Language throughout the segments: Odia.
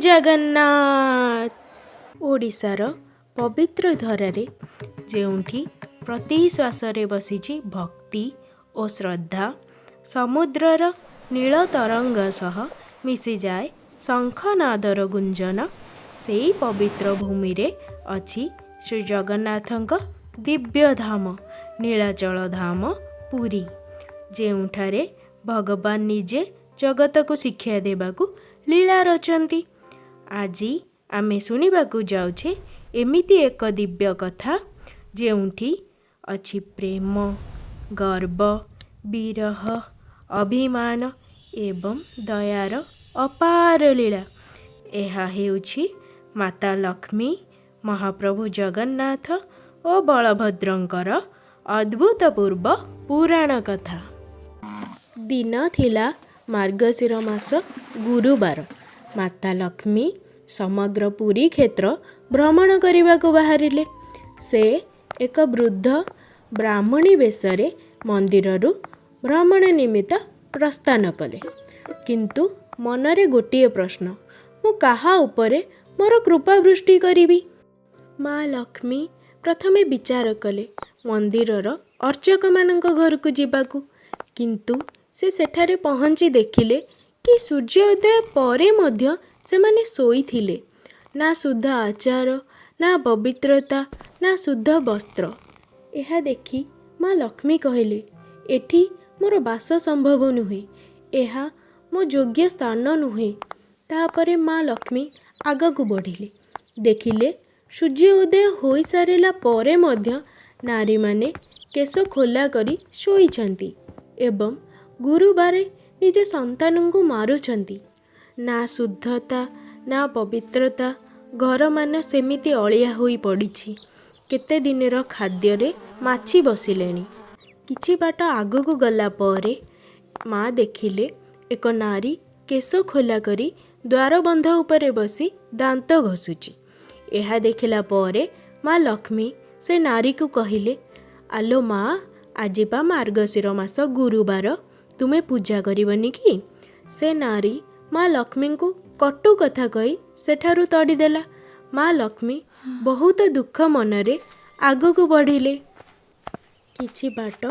ଜଗନ୍ନାଥ। ଓଡ଼ିଶାର ପବିତ୍ର ଧରାରେ ଯେଉଁଠି ପ୍ରତି ଶ୍ୱାସରେ ବସିଛି ଭକ୍ତି ଓ ଶ୍ରଦ୍ଧା, ସମୁଦ୍ରର ନୀଳ ତରଙ୍ଗ ସହ ମିଶିଯାଏ ଶଙ୍ଖନାଦର ଗୁଞ୍ଜନ, ସେଇ ପବିତ୍ର ଭୂମିରେ ଅଛି ଶ୍ରୀ ଜଗନ୍ନାଥଙ୍କ ଦିବ୍ୟ ଧାମ ନୀଳାଚଳ ଧାମ ପୁରୀ, ଯେଉଁଠାରେ ଭଗବାନ ନିଜେ ଜଗତକୁ ଶିକ୍ଷା ଦେବାକୁ ଲୀଳା ରଚନ୍ତି। ଆଜି ଆମେ ଶୁଣିବାକୁ ଯାଉଛେ ଏମିତି ଏକ ଦିବ୍ୟ କଥା, ଯେଉଁଠି ଅଛି ପ୍ରେମ, ଗର୍ବ, ବିରହ, ଅଭିମାନ ଏବଂ ଦୟାର ଅପାର ଲୀଳା। ଏହା ହେଉଛି ମାତା ଲକ୍ଷ୍ମୀ, ମହାପ୍ରଭୁ ଜଗନ୍ନାଥ ଓ ବଳଭଦ୍ରଙ୍କର ଅଦ୍ଭୁତପୂର୍ବ ପୁରାଣ କଥା। ଦିନ ଥିଲା ମାର୍ଗଶିର ମାସ ଗୁରୁବାର। ମାତା ଲକ୍ଷ୍ମୀ ସମଗ୍ର ପୁରୀ କ୍ଷେତ୍ର ଭ୍ରମଣ କରିବାକୁ ବାହାରିଲେ। ସେ ଏକ ବୃଦ୍ଧ ବ୍ରାହ୍ମଣୀ ବେଶରେ ମନ୍ଦିରରୁ ଭ୍ରମଣ ନିମିତ୍ତ ପ୍ରସ୍ଥାନ କଲେ। କିନ୍ତୁ ମନରେ ଗୋଟିଏ ପ୍ରଶ୍ନ, ମୁଁ କାହା ଉପରେ ମୋର କୃପା ବୃଷ୍ଟି କରିବି? ମା ଲକ୍ଷ୍ମୀ ପ୍ରଥମେ ବିଚାର କଲେ ମନ୍ଦିରର ଅର୍ଚ୍ଚକମାନଙ୍କ ଘରକୁ ଯିବାକୁ। କିନ୍ତୁ ସେ ସେଠାରେ ପହଞ୍ଚି ଦେଖିଲେ କି ସୂର୍ଯ୍ୟୋଦୟ ପରେ ମଧ୍ୟ ସେମାନେ ଶୋଇଥିଲେ। ନା ଶୁଦ୍ଧ ଆଚାର, ନା ପବିତ୍ରତା, ନା ଶୁଦ୍ଧ ବସ୍ତ୍ର। ଏହା ଦେଖି ମା ଲକ୍ଷ୍ମୀ କହିଲେ, ଏଠି ମୋର ବାସ ସମ୍ଭବ ନୁହେଁ, ଏହା ମୋ ଯୋଗ୍ୟ ସ୍ଥାନ ନୁହେଁ। ତାପରେ ମା ଲକ୍ଷ୍ମୀ ଆଗକୁ ବଢ଼ିଲେ। ଦେଖିଲେ ସୂର୍ଯ୍ୟ ଉଦୟ ହୋଇସାରିଲା ପରେ ମଧ୍ୟ ନାରୀମାନେ କେଶ ଖୋଲା କରି ଶୋଇଛନ୍ତି ଏବଂ ଗୁରୁବାର ନିଜ ସନ୍ତାନଙ୍କୁ ମାରୁଛନ୍ତି। ନା ଶୁଦ୍ଧତା, ନା ପବିତ୍ରତା, ଘରମାନ ସେମିତି ଅଳିଆ ହୋଇ ପଡ଼ିଛି। କେତେ ଦିନର ଖାଦ୍ୟରେ ମାଛି ବସିଲେଣି। କିଛି ବାଟ ଆଗକୁ ଗଲା ପରେ ମା ଦେଖିଲେ ଏକ ନାରୀ କେଶ ଖୋଲା କରି ଦ୍ୱାରବନ୍ଧ ଉପରେ ବସି ଦାନ୍ତ ଘଷୁଛି। ଏହା ଦେଖିଲା ପରେ ମା ଲକ୍ଷ୍ମୀ ସେ ନାରୀକୁ କହିଲେ, ଆଲୋ ମା, ଆଜି ପା ମାର୍ଗଶିର ମାସ ଗୁରୁବାର, ତୁମେ ପୂଜା କରିବନି କି? ସେ ନାରୀ ମା ଲକ୍ଷ୍ମୀଙ୍କୁ କଟୁ କଥା କହି ସେଠାରୁ ତଡ଼ିଦେଲା। ମା ଲକ୍ଷ୍ମୀ ବହୁତ ଦୁଃଖ ମନରେ ଆଗକୁ ବଢ଼ିଲେ। କିଛି ବାଟ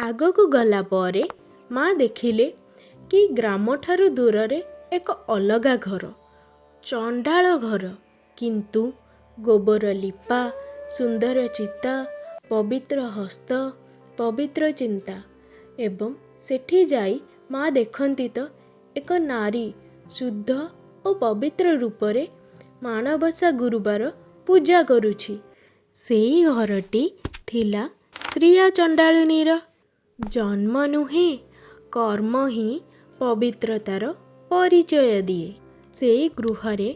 ଆଗକୁ ଗଲା ପରେ ମା ଦେଖିଲେ କି ଗ୍ରାମଠାରୁ ଦୂରରେ ଏକ ଅଲଗା ଘର, ଚଣ୍ଡାଳ ଘର, କିନ୍ତୁ ଗୋବର ଲିପା, ସୁନ୍ଦର ଚିତା, ପବିତ୍ର ହସ୍ତ, ପବିତ୍ର ଚିନ୍ତା। ଏବଂ ସେଠି ଯାଇ ମା ଦେଖନ୍ତି ତ ଏକ ନାରୀ ଶୁଦ୍ଧ ଓ ପବିତ୍ର ରୂପରେ ମାଣବସା ଗୁରୁବାର ପୂଜା କରୁଛି। ସେଇ ଘରଟି ଥିଲା ଶ୍ରୀୟା ଚଣ୍ଡାଳୁଣୀର। ଜନ୍ମ ନୁହେଁ, କର୍ମ ହିଁ ପବିତ୍ରତାର ପରିଚୟ ଦିଏ। ସେଇ ଗୃହରେ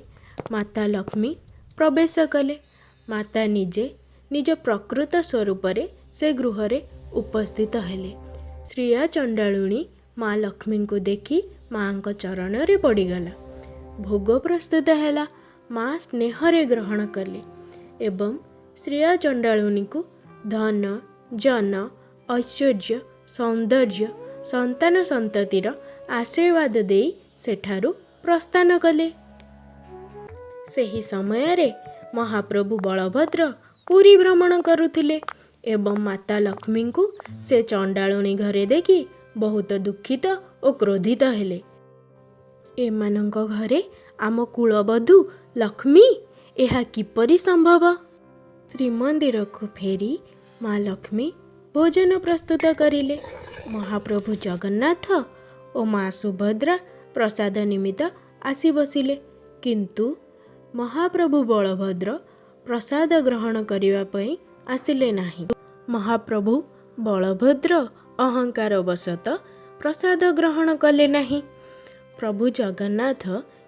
ମାତା ଲକ୍ଷ୍ମୀ ପ୍ରବେଶ କଲେ। ମାତା ନିଜେ ନିଜ ପ୍ରକୃତ ସ୍ୱରୂପରେ ସେ ଗୃହରେ ଉପସ୍ଥିତ ହେଲେ। ଶ୍ରୀୟା ଚଣ୍ଡାଳୁଣୀ ମା ଲକ୍ଷ୍ମୀଙ୍କୁ ଦେଖି ମାଙ୍କ ଚରଣରେ ପଡ଼ିଗଲା। ଭୋଗ ପ୍ରସ୍ତୁତ ହେଲା, ମା ସ୍ନେହରେ ଗ୍ରହଣ କଲେ ଏବଂ ଶ୍ରୀୟା ଚଣ୍ଡାଳୁଣୀକୁ ଧନ, ଜନ, ଐଶ୍ୱର୍ଯ୍ୟ, ସୌନ୍ଦର୍ଯ୍ୟ, ସନ୍ତାନ ସନ୍ତତିର ଆଶୀର୍ବାଦ ଦେଇ ସେଠାରୁ ପ୍ରସ୍ଥାନ କଲେ। ସେହି ସମୟରେ ମହାପ୍ରଭୁ ବଳଭଦ୍ର ପୁରୀ ଭ୍ରମଣ କରୁଥିଲେ ଏବଂ ମାତା ଲକ୍ଷ୍ମୀଙ୍କୁ ସେ ଚଣ୍ଡାଳୁଣୀ ଘରେ ଦେଖି ବହୁତ ଦୁଃଖିତ ଓ କ୍ରୋଧିତ ହେଲେ। ଏମାନଙ୍କ ଘରେ ଆମ କୁଳବଧୂ ଲକ୍ଷ୍ମୀ, ଏହା କିପରି ସମ୍ଭବ? ଶ୍ରୀମନ୍ଦିରକୁ ଫେରି ମା ଲକ୍ଷ୍ମୀ ଭୋଜନ ପ୍ରସ୍ତୁତ କରିଲେ। ମହାପ୍ରଭୁ ଜଗନ୍ନାଥ ଓ ମା ସୁଭଦ୍ରା ପ୍ରସାଦ ନିମିତ୍ତ ଆସି ବସିଲେ। କିନ୍ତୁ ମହାପ୍ରଭୁ ବଳଭଦ୍ର ପ୍ରସାଦ ଗ୍ରହଣ କରିବା ପାଇଁ ଆସିଲେ ନାହିଁ। ମହାପ୍ରଭୁ ବଳଭଦ୍ର ଅହଙ୍କାର ବଶତଃ ପ୍ରସାଦ ଗ୍ରହଣ କଲେ ନାହିଁ। ପ୍ରଭୁ ଜଗନ୍ନାଥ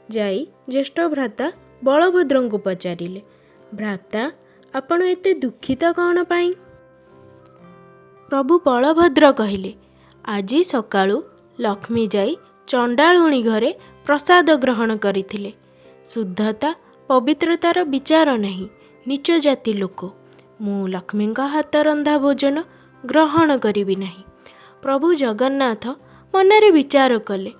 ଯାଇ ଜ୍ୟେଷ୍ଠ ଭ୍ରାତା ବଳଭଦ୍ରଙ୍କୁ ପଚାରିଲେ, ଭ୍ରାତା, ଆପଣ ଏତେ ଦୁଃଖିତ କ'ଣ ପାଇଁ? ପ୍ରଭୁ ବଳଭଦ୍ର କହିଲେ, ଆଜି ସକାଳୁ ଲକ୍ଷ୍ମୀ ଯାଇ ଚଣ୍ଡାଳୁଣୀ ଘରେ ପ୍ରସାଦ ଗ୍ରହଣ କରିଥିଲେ। ଶୁଦ୍ଧତା ପବିତ୍ରତାର ବିଚାର ନାହିଁ, ନୀଚ ଜାତି ଲୋକ। ମୁଁ ଲକ୍ଷ୍ମୀଙ୍କ ହାତ ରନ୍ଧା ଭୋଜନ ଗ୍ରହଣ କରିବି ନାହିଁ। ପ୍ରଭୁ ଜଗନ୍ନାଥ ମନରେ ବିଚାର କଲେ,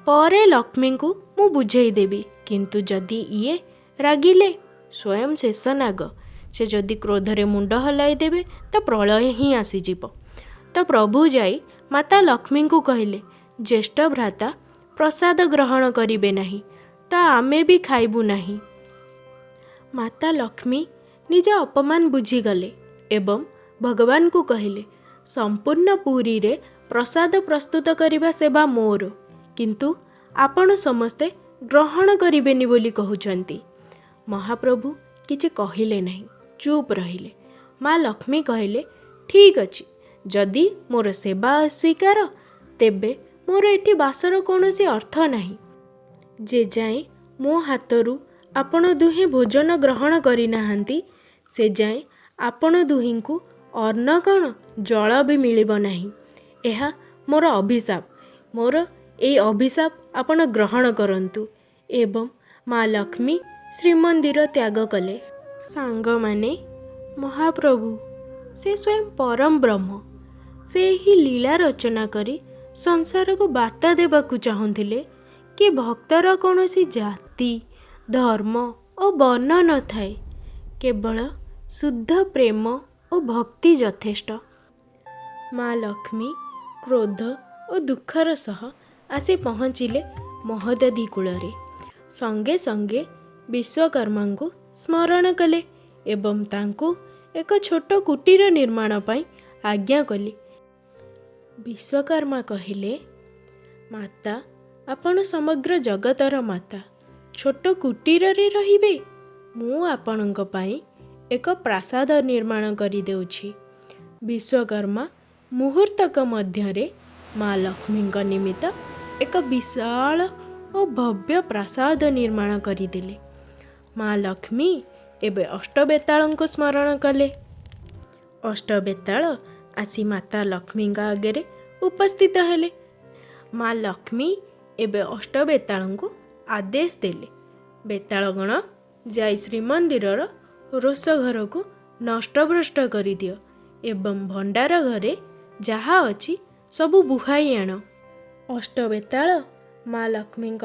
ପରେ ଲକ୍ଷ୍ମୀଙ୍କୁ ମୁଁ ବୁଝେଇଦେବି। କିନ୍ତୁ ଯଦି ଇଏ ରାଗିଲେ, ସ୍ୱୟଂ ଶେଷନାଗ, ସେ ଯଦି କ୍ରୋଧରେ ମୁଣ୍ଡ ହଲାଇ ଦେବେ ତ ପ୍ରଳୟ ହିଁ ଆସିଯିବ। ତ ପ୍ରଭୁ ଯାଇ ମାତା ଲକ୍ଷ୍ମୀଙ୍କୁ କହିଲେ, ଜ୍ୟେଷ୍ଠ ଭ୍ରାତା ପ୍ରସାଦ ଗ୍ରହଣ କରିବେ ନାହିଁ ତ ଆମେ ବି ଖାଇବୁ ନାହିଁ। ମାତା ଲକ୍ଷ୍ମୀ ନିଜ ଅପମାନ ବୁଝିଗଲେ ଏବଂ ଭଗବାନଙ୍କୁ କହିଲେ, ସମ୍ପୂର୍ଣ୍ଣ ପୁରୀରେ ପ୍ରସାଦ ପ୍ରସ୍ତୁତ କରିବା ସେବା ମୋର, କିନ୍ତୁ ଆପଣ ସମସ୍ତେ ଗ୍ରହଣ କରିବେନି ବୋଲି କହୁଛନ୍ତି। ମହାପ୍ରଭୁ କିଛି କହିଲେ ନାହିଁ, ଚୁପ୍ ରହିଲେ। ମା ଲକ୍ଷ୍ମୀ କହିଲେ, ଠିକ୍ ଅଛି, ଯଦି ମୋର ସେବା ଅସ୍ୱୀକାର ତେବେ ମୋର ଏଠି ବାସର କୌଣସି ଅର୍ଥ ନାହିଁ। ଯେ ଯାଏଁ ମୋ ହାତରୁ ଆପଣ ଦୁହେଁ ଭୋଜନ ଗ୍ରହଣ କରିନାହାନ୍ତି, ସେ ଯାଏଁ ଆପଣ ଦୁହିଁଙ୍କୁ ଅନ୍ନ କ'ଣ ଜଳ ବି ମିଳିବ ନାହିଁ। ଏହା ମୋର ଅଭିଶାପ। ମୋର ଏଇ ଅଭିଶାପ ଆପଣ ଗ୍ରହଣ କରନ୍ତୁ। ଏବଂ ମା ଲକ୍ଷ୍ମୀ ଶ୍ରୀମନ୍ଦିର ତ୍ୟାଗ କଲେ। ସାଙ୍ଗମାନେ, ମହାପ୍ରଭୁ ସେ ସ୍ୱୟଂ ପରମ ବ୍ରହ୍ମ। ସେ ଏହି ଲୀଳା ରଚନା କରି ସଂସାରକୁ ବାର୍ତ୍ତା ଦେବାକୁ ଚାହୁଁଥିଲେ କି ଭକ୍ତର କୌଣସି ଜାତି, ଧର୍ମ ଓ ବର୍ଣ୍ଣ ନଥାଏ, କେବଳ ଶୁଦ୍ଧ ପ୍ରେମ ଓ ଭକ୍ତି ଯଥେଷ୍ଟ। ମା ଲକ୍ଷ୍ମୀ କ୍ରୋଧ ଓ ଦୁଃଖର ସହ ଆସି ପହଞ୍ଚିଲେ ମହୋଦଧି କୂଳରେ। ସଙ୍ଗେ ସଙ୍ଗେ ବିଶ୍ୱକର୍ମାଙ୍କୁ ସ୍ମରଣ କଲେ ଏବଂ ତାଙ୍କୁ ଏକ ଛୋଟ କୁଟୀର ନିର୍ମାଣ ପାଇଁ ଆଜ୍ଞା କଲେ। ବିଶ୍ୱକର୍ମା କହିଲେ, ମାତା, ଆପଣ ସମଗ୍ର ଜଗତର ମାତା, ଛୋଟ କୁଟୀରରେ ରହିବେ? ମୁଁ ଆପଣଙ୍କ ପାଇଁ ଏକ ପ୍ରାସାଦ ନିର୍ମାଣ କରିଦେଉଛି। ବିଶ୍ୱକର୍ମା ମୁହୂର୍ତ୍ତକ ମଧ୍ୟରେ ମା ଲକ୍ଷ୍ମୀଙ୍କ ନିମିତ୍ତ ଏକ ବିଶାଳ ଓ ଭବ୍ୟ ପ୍ରାସାଦ ନିର୍ମାଣ କରିଦେଲେ। ମା ଲକ୍ଷ୍ମୀ ଏବେ ଅଷ୍ଟବେତାଳଙ୍କୁ ସ୍ମରଣ କଲେ। ଅଷ୍ଟବେତାଳ ଆସି ମାତା ଲକ୍ଷ୍ମୀଙ୍କ ଆଗରେ ଉପସ୍ଥିତ ହେଲେ। ମା ଲକ୍ଷ୍ମୀ ଏବେ ଅଷ୍ଟବେତାଳଙ୍କୁ ଆଦେଶ ଦେଲେ, ବେତାଳଗଣ ଯାଇ ଶ୍ରୀମନ୍ଦିରର ରୋଷଘରକୁ ନଷ୍ଟଭ୍ରଷ୍ଟ କରିଦିଅ ଏବଂ ଭଣ୍ଡାର ଘରେ ଯାହା ଅଛି ସବୁ ବୁହାଇ ଆଣ। ଅଷ୍ଟବେତାଳ ମା ଲକ୍ଷ୍ମୀଙ୍କ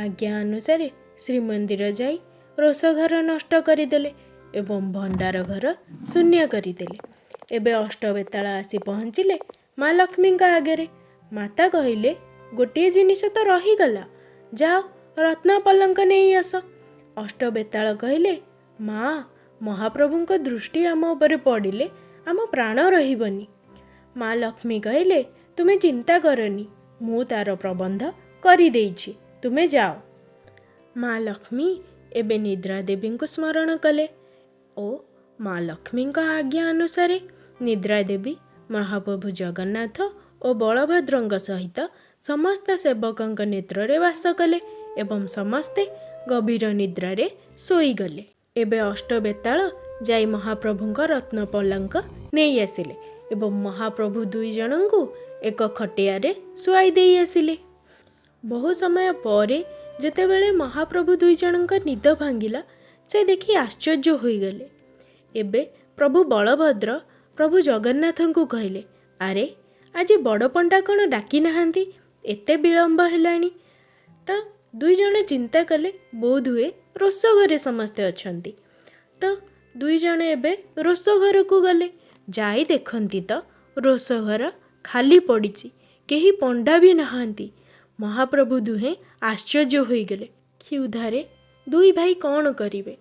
ଆଜ୍ଞା ଅନୁସାରେ ଶ୍ରୀମନ୍ଦିର ଯାଇ ରୋଷଘର ନଷ୍ଟ କରିଦେଲେ ଏବଂ ଭଣ୍ଡାର ଘର ଶୂନ୍ୟ କରିଦେଲେ। ଏବେ ଅଷ୍ଟବେତାଳ ଆସି ପହଞ୍ଚିଲେ ମା ଲକ୍ଷ୍ମୀଙ୍କ ଆଗରେ। ମାତା କହିଲେ, ଗୋଟିଏ ଜିନିଷ ତ ରହିଗଲା, ଯାଅ ରତ୍ନ ପଲଙ୍କ ନେଇ ଆସ। ଅଷ୍ଟବେତାଳ କହିଲେ, ମା, ମହାପ୍ରଭୁଙ୍କ ଦୃଷ୍ଟି ଆମ ଉପରେ ପଡ଼ିଲେ ଆମ ପ୍ରାଣ ରହିବନି। ମା ଲକ୍ଷ୍ମୀ କହିଲେ, ତୁମେ ଚିନ୍ତା କରନି, ମୁଁ ତାର ପ୍ରବନ୍ଧ କରିଦେଇଛି, ତୁମେ ଯାଅ। ମା ଲକ୍ଷ୍ମୀ ଏବେ ନିଦ୍ରା ଦେବୀଙ୍କୁ ସ୍ମରଣ କଲେ ଓ ମା ଲକ୍ଷ୍ମୀଙ୍କ ଆଜ୍ଞା ଅନୁସାରେ ନିଦ୍ରା ଦେବୀ ମହାପ୍ରଭୁ ଜଗନ୍ନାଥ ଓ ବଳଭଦ୍ରଙ୍କ ସହିତ ସମସ୍ତ ସେବକଙ୍କ ନେତ୍ରରେ ବାସ କଲେ ଏବଂ ସମସ୍ତେ ଗଭୀର ନିଦ୍ରାରେ ଶୋଇଗଲେ। ଏବେ ଅଷ୍ଟବେତାଳ ଯାଇ ମହାପ୍ରଭୁଙ୍କ ରତ୍ନ ପଲଙ୍କ ନେଇ ଆସିଲେ ଏବଂ ମହାପ୍ରଭୁ ଦୁଇ ଜଣଙ୍କୁ ଏକ ଖଟିଆରେ ଶୁଆଇ ଦେଇ ଆସିଲେ। ବହୁ ସମୟ ପରେ ଯେତେବେଳେ ମହାପ୍ରଭୁ ଦୁଇ ଜଣଙ୍କ ନିଦ ଭାଙ୍ଗିଲା, ସେ ଦେଖି ଆଶ୍ଚର୍ଯ୍ୟ ହୋଇଗଲେ। ଏବେ ପ୍ରଭୁ ବଳଭଦ୍ର ପ୍ରଭୁ ଜଗନ୍ନାଥଙ୍କୁ କହିଲେ, ଆରେ ଆଜି ବଡ଼ ପଣ୍ଡା କ'ଣ ଡାକି ନାହାନ୍ତି? ଏତେ ବିଳମ୍ବ ହେଲାଣି। ତ ଦୁଇ ଜଣ ଚିନ୍ତା କଲେ, ବୋଧହୁଏ ରୋଷ ଘରେ ସମସ୍ତେ ଅଛନ୍ତି। ତ ଦୁଇ ଜଣ ଏବେ ରୋଷ ଘରକୁ ଗଲେ। ଯାଇ ଦେଖନ୍ତି ତ ରୋଷ ଘର ଖାଲି ପଡ଼ିଛି, କେହି ପଣ୍ଡା ବି ନାହାନ୍ତି। ମହାପ୍ରଭୁ ଦୁହେଁ ଆଶ୍ଚର୍ଯ୍ୟ ହୋଇଗଲେ। କ୍ଷୁଧାରେ ଦୁଇ ଭାଇ କ'ଣ କରିବେ?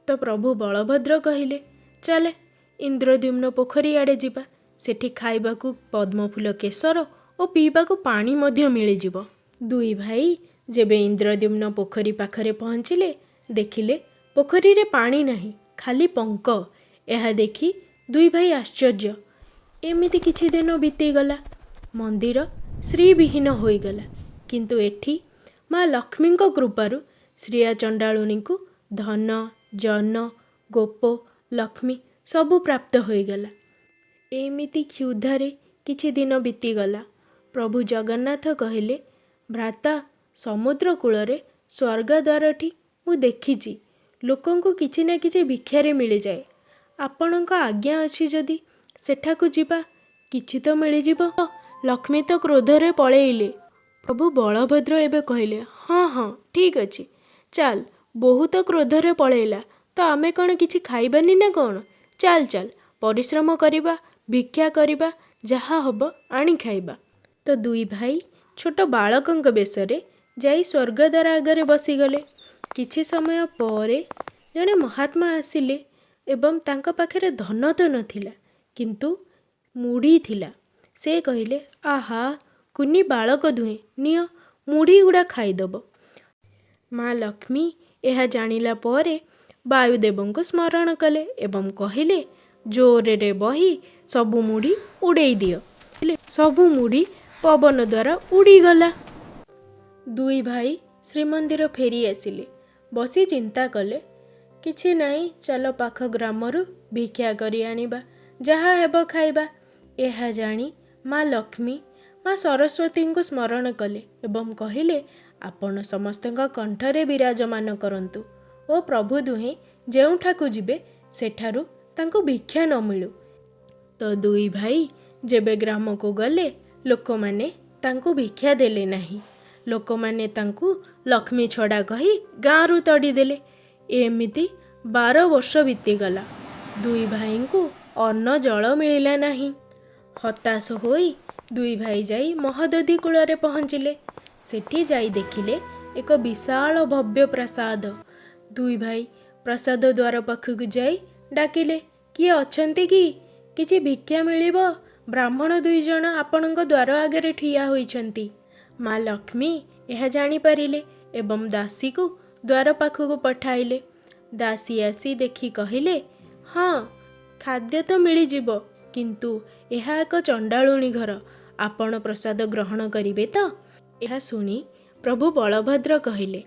ତ ପ୍ରଭୁ ବଳଭଦ୍ର କହିଲେ, ଚାଲେ ଇନ୍ଦ୍ରଦ୍ୟୁମ୍ନ ପୋଖରୀ ଆଡ଼େ ଯିବା, ସେଠି ଖାଇବାକୁ ପଦ୍ମଫୁଲ କେଶର ଓ ପିଇବାକୁ ପାଣି ମଧ୍ୟ ମିଳିଯିବ। ଦୁଇ ଭାଇ ଯେବେ ଇନ୍ଦ୍ରଦ୍ୟୁମ୍ନ ପୋଖରୀ ପାଖରେ ପହଞ୍ଚିଲେ, ଦେଖିଲେ ପୋଖରୀରେ ପାଣି ନାହିଁ, ଖାଲି ପଙ୍କ। ଏହା ଦେଖି ଦୁଇ ଭାଇ ଆଶ୍ଚର୍ଯ୍ୟ। ଏମିତି କିଛି ଦିନ ବିତିଗଲା, ମନ୍ଦିର ଶ୍ରୀବିହୀନ ହୋଇଗଲା। କିନ୍ତୁ ଏଠି ମା ଲକ୍ଷ୍ମୀଙ୍କ କୃପାରୁ ଶ୍ରୀୟା ଚଣ୍ଡାଳୁଣୀଙ୍କୁ ଧନ, ଜନ, ଗୋପ, ଲକ୍ଷ୍ମୀ ସବୁ ପ୍ରାପ୍ତ ହୋଇଗଲା। ଏମିତି କ୍ଷୁଧାରେ କିଛି ଦିନ ବିତିଗଲା। ପ୍ରଭୁ ଜଗନ୍ନାଥ କହିଲେ, ଭ୍ରାତା, ସମୁଦ୍ର କୂଳରେ ସ୍ୱର୍ଗଦ୍ୱାରଟି ମୁଁ ଦେଖିଛି, ଲୋକଙ୍କୁ କିଛି ନା କିଛି ଭିକ୍ଷାରେ ମିଳିଯାଏ। ଆପଣଙ୍କ ଆଜ୍ଞା ଅଛି ଯଦି ସେଠାକୁ ଯିବା, କିଛି ତ ମିଳିଯିବ। ଲକ୍ଷ୍ମୀ ତ କ୍ରୋଧରେ ପଳେଇଲେ। ପ୍ରଭୁ ବଳଭଦ୍ର ଏବେ କହିଲେ, ହଁ ହଁ, ଠିକ୍ ଅଛି, ଚାଲ, ବୋହୂ ତ କ୍ରୋଧରେ ପଳେଇଲା, ତ ଆମେ କ'ଣ କିଛି ଖାଇବାନି ନା କ'ଣ? ଚାଲ ଚାଲ, ପରିଶ୍ରମ କରିବା, ଭିକ୍ଷା କରିବା, ଯାହା ହେବ ଆଣି ଖାଇବା। ତ ଦୁଇ ଭାଇ ଛୋଟ ବାଳକଙ୍କ ବେଶରେ ଯାଇ ସ୍ୱର୍ଗଦ୍ୱାର ଆଗରେ ବସିଗଲେ। କିଛି ସମୟ ପରେ ଜଣେ ମହାତ୍ମା ଆସିଲେ ଏବଂ ତାଙ୍କ ପାଖରେ ଧନ ତ ନଥିଲା, କିନ୍ତୁ ମୁଢ଼ି ଥିଲା। ସେ କହିଲେ, ଆହା କୁନି ବାଳକ ଦୁହେଁ, ନିଅ ମୁଢ଼ି ଗୁଡ଼ା ଖାଇଦେବ। ମା ଲକ୍ଷ୍ମୀ ଏହା ଜାଣିଲା ପରେ ବାୟୁଦେବଙ୍କୁ ସ୍ମରଣ କଲେ ଏବଂ କହିଲେ, ଜୋରରେ ବହି ସବୁ ମୁଢ଼ି ଉଡ଼େଇ ଦିଅ। ସବୁ ମୁଢ଼ି ପବନ ଦ୍ୱାରା ଉଡ଼ିଗଲା। ଦୁଇ ଭାଇ ଶ୍ରୀମନ୍ଦିର ଫେରି ଆସିଲେ। ବସି ଚିନ୍ତା କଲେ, କିଛି ନାହିଁ, ଚାଲ ପାଖ ଗ୍ରାମରୁ ଭିକ୍ଷା କରି ଆଣିବା, ଯାହା ହେବ ଖାଇବା। ଏହା ଜାଣି ମା ଲକ୍ଷ୍ମୀ ମା ସରସ୍ୱତୀଙ୍କୁ ସ୍ମରଣ କଲେ ଏବଂ କହିଲେ, ଆପଣ ସମସ୍ତଙ୍କ କଣ୍ଠରେ ବିରାଜମାନ କରନ୍ତୁ ଓ ପ୍ରଭୁ ଦୁହେଁ ଯେଉଁଠାକୁ ଯିବେ ସେଠାରୁ ତାଙ୍କୁ ଭିକ୍ଷା ନ ମିଳୁ। ତ ଦୁଇ ଭାଇ ଯେବେ ଗ୍ରାମକୁ ଗଲେ, ଲୋକମାନେ ତାଙ୍କୁ ଭିକ୍ଷା ଦେଲେ ନାହିଁ। ଲୋକମାନେ ତାଙ୍କୁ ଲକ୍ଷ୍ମୀ ଛଡ଼ା କହି ଗାଁରୁ ତଡ଼ିଦେଲେ। ଏମିତି 12 ବର୍ଷ ବିତିଗଲା। ଦୁଇ ଭାଇଙ୍କୁ ଅନ୍ନ ଜଳ ମିଳିଲା ନାହିଁ। ହତାଶ ହୋଇ ଦୁଇ ଭାଇ ଯାଇ ମହୋଦଧି କୂଳରେ ପହଞ୍ଚିଲେ। ସେଠି ଯାଇ ଦେଖିଲେ ଏକ ବିଶାଳ ଭବ୍ୟ ପ୍ରାସାଦ। ଦୁଇ ଭାଇ ପ୍ରାସାଦ ଦ୍ୱାର ପାଖକୁ ଯାଇ ଡାକିଲେ, କିଏ ଅଛନ୍ତି କି? କିଛି ଭିକ୍ଷା ମିଳିବ? ବ୍ରାହ୍ମଣ 2 ଜଣ ଆପଣଙ୍କ ଦ୍ୱାର ଆଗରେ ଠିଆ ହୋଇଛନ୍ତି। ମା ଲକ୍ଷ୍ମୀ ଏହା ଜାଣିପାରିଲେ ଏବଂ ଦାସୀକୁ ଦ୍ୱାର ପାଖକୁ ପଠାଇଲେ। ଦାସୀ ଆସି ଦେଖି କହିଲେ, ହଁ, ଖାଦ୍ୟ ତ ମିଳିଯିବ, କିନ୍ତୁ ଏହା ଏକ ଚଣ୍ଡାଳୁଣୀ ଘର, ଆପଣ ପ୍ରସାଦ ଗ୍ରହଣ କରିବେ ତ? ଏହା ଶୁଣି ପ୍ରଭୁ ବଳଭଦ୍ର କହିଲେ,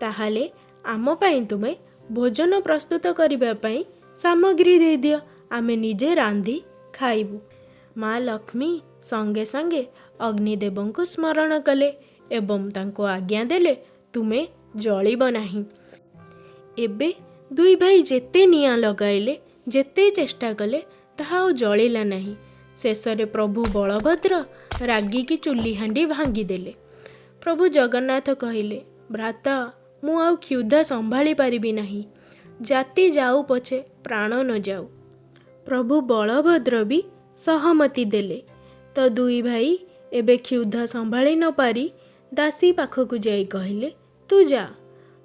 ତାହେଲେ ଆମ ପାଇଁ ତୁମେ ଭୋଜନ ପ୍ରସ୍ତୁତ କରିବା ପାଇଁ ସାମଗ୍ରୀ ଦେଇଦିଅ, ଆମେ ନିଜେ ରାନ୍ଧି ଖାଇବୁ। ମା ଲକ୍ଷ୍ମୀ ସଙ୍ଗେ ସଙ୍ଗେ ଅଗ୍ନିଦେବଙ୍କୁ ସ୍ମରଣ କଲେ ଏବଂ ତାଙ୍କୁ ଆଜ୍ଞା ଦେଲେ, ତୁମେ ଜଳିବ ନାହିଁ। ଏବେ ଦୁଇ ଭାଇ ଯେତେ ନିଆଁ ଲଗାଇଲେ, ଯେତେ ଚେଷ୍ଟା କଲେ, ତାହା ଆଉ ଜଳିଲା ନାହିଁ। ଶେଷରେ ପ୍ରଭୁ ବଳଭଦ୍ର ରାଗିକି ଚୁଲି ହାଣ୍ଡି ଭାଙ୍ଗିଦେଲେ। ପ୍ରଭୁ ଜଗନ୍ନାଥ କହିଲେ, ଭ୍ରାତା, ମୁଁ ଆଉ କ୍ଷୁଧା ସମ୍ଭାଳି ପାରିବି ନାହିଁ, ଜାତି ଯାଉ ପଛେ ପ୍ରାଣ ନ ଯାଉ। ପ୍ରଭୁ ବଳଭଦ୍ର ବି ସହମତି ଦେଲେ। ତ ଦୁଇ ଭାଇ ଏବେ କ୍ଷୁଧା ସମ୍ଭାଳି ନପାରି ଦାସୀ ପାଖକୁ ଯାଇ କହିଲେ, ତୁ ଯା,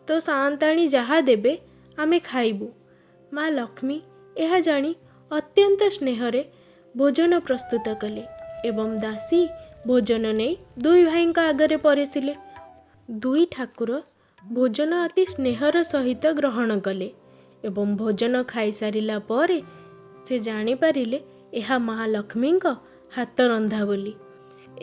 ତୋ ସାଆନ୍ତାଣୀ ଯାହା ଦେବେ ଆମେ ଖାଇବୁ। ମା ଲକ୍ଷ୍ମୀ ଏହା ଜାଣି ଅତ୍ୟନ୍ତ ସ୍ନେହରେ ଭୋଜନ ପ୍ରସ୍ତୁତ କଲେ ଏବଂ ଦାସୀ ଭୋଜନ ନେଇ ଦୁଇ ଭାଇଙ୍କ ଆଗରେ ପରସିଲେ। ଦୁଇ ଠାକୁର ଭୋଜନ ଅତି ସ୍ନେହର ସହିତ ଗ୍ରହଣ କଲେ ଏବଂ ଭୋଜନ ଖାଇସାରିଲା ପରେ ସେ ଜାଣିପାରିଲେ ଏହା ମହାଲକ୍ଷ୍ମୀଙ୍କ ହାତ ରନ୍ଧା ବୋଲି।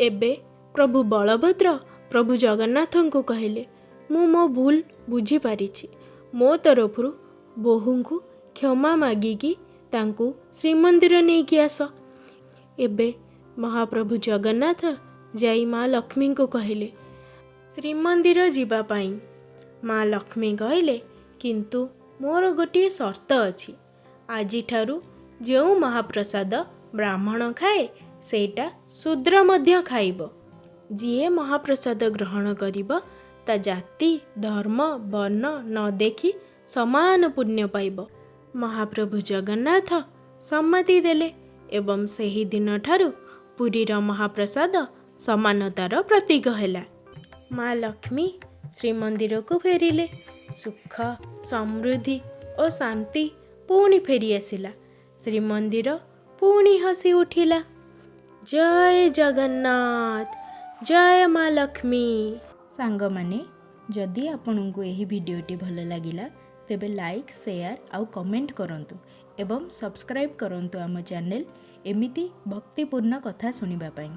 ଏବେ ପ୍ରଭୁ ବଳଭଦ୍ର ପ୍ରଭୁ ଜଗନ୍ନାଥଙ୍କୁ କହିଲେ, ମୁଁ ମୋ ଭୁଲ ବୁଝିପାରିଛି, ମୋ ତରଫରୁ ବୋହୂଙ୍କୁ କ୍ଷମା ମାଗିକି ତାଙ୍କୁ ଶ୍ରୀମନ୍ଦିର ନେଇକି ଆସ। ଏବେ ମହାପ୍ରଭୁ ଜଗନ୍ନାଥ ଯାଇ ମା ଲକ୍ଷ୍ମୀଙ୍କୁ କହିଲେ ଶ୍ରୀମନ୍ଦିର ଯିବା ପାଇଁ। ମା ଲକ୍ଷ୍ମୀ କହିଲେ, କିନ୍ତୁ ମୋର ଗୋଟିଏ ସର୍ତ୍ତ ଅଛି। ଆଜିଠାରୁ ଯେଉଁ ମହାପ୍ରସାଦ ବ୍ରାହ୍ମଣ ଖାଏ ସେଇଟା ଶୂଦ୍ର ମଧ୍ୟ ଖାଇବ। ଯିଏ ମହାପ୍ରସାଦ ଗ୍ରହଣ କରିବ ତା ଜାତି, ଧର୍ମ, ବର୍ଣ୍ଣ ନ ଦେଖି ସମାନ ପୁଣ୍ୟ ପାଇବ। ମହାପ୍ରଭୁ ଜଗନ୍ନାଥ ସମ୍ମତି ଦେଲେ ଏବଂ ସେହି ଦିନଠାରୁ ପୁରୀର ମହାପ୍ରସାଦ ସମାନତାର ପ୍ରତୀକ ହେଲା। ମା ଲକ୍ଷ୍ମୀ ଶ୍ରୀମନ୍ଦିରକୁ ଫେରିଲେ। ସୁଖ, ସମୃଦ୍ଧି ଓ ଶାନ୍ତି ପୁଣି ଫେରିଆସିଲା। ଶ୍ରୀମନ୍ଦିର ପୁଣି ହସି ଉଠିଲା। ଜୟ ଜଗନ୍ନାଥ, ଜୟ ମା ଲକ୍ଷ୍ମୀ। ସାଙ୍ଗମାନେ, ଯଦି ଆପଣଙ୍କୁ ଏହି ଭିଡ଼ିଓଟି ଭଲ ଲାଗିଲା ତେବେ ଲାଇକ୍, ସେୟାର ଆଉ କମେଣ୍ଟ କରନ୍ତୁ ଏବଂ ସବସ୍କ୍ରାଇବ୍ କରନ୍ତୁ ଆମ ଚ୍ୟାନେଲ୍ ଏମିତି ଭକ୍ତିପୂର୍ଣ୍ଣ କଥା ଶୁଣିବା ପାଇଁ।